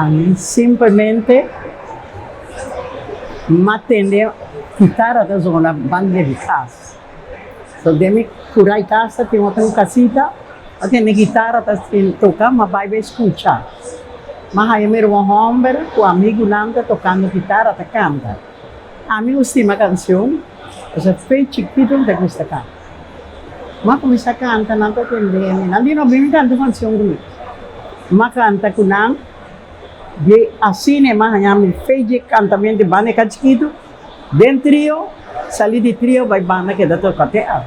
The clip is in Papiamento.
Ami simplemente m'a tende kitara ta zona banda di kas. So den mi kura i kasa tin otro un kasita, a tende kitara ta toka, m'a bai bai skucha. M'a haña mi ruman hòmber ku amigunan ta tokando kitara ta kanta. Ami ku stima kanshon, pasobra fe chikitu mi ta gusta kanta. M'a kuminsá kanta, nan ta tende mi. Nan di, No bin mi kanta un kanshon ku mi. M'a kanta ku nan. Di asina e m'a haña mi fe dje kantamentu banda e ka chikitu, den trio, sali di trio bai banda keda toka te awe.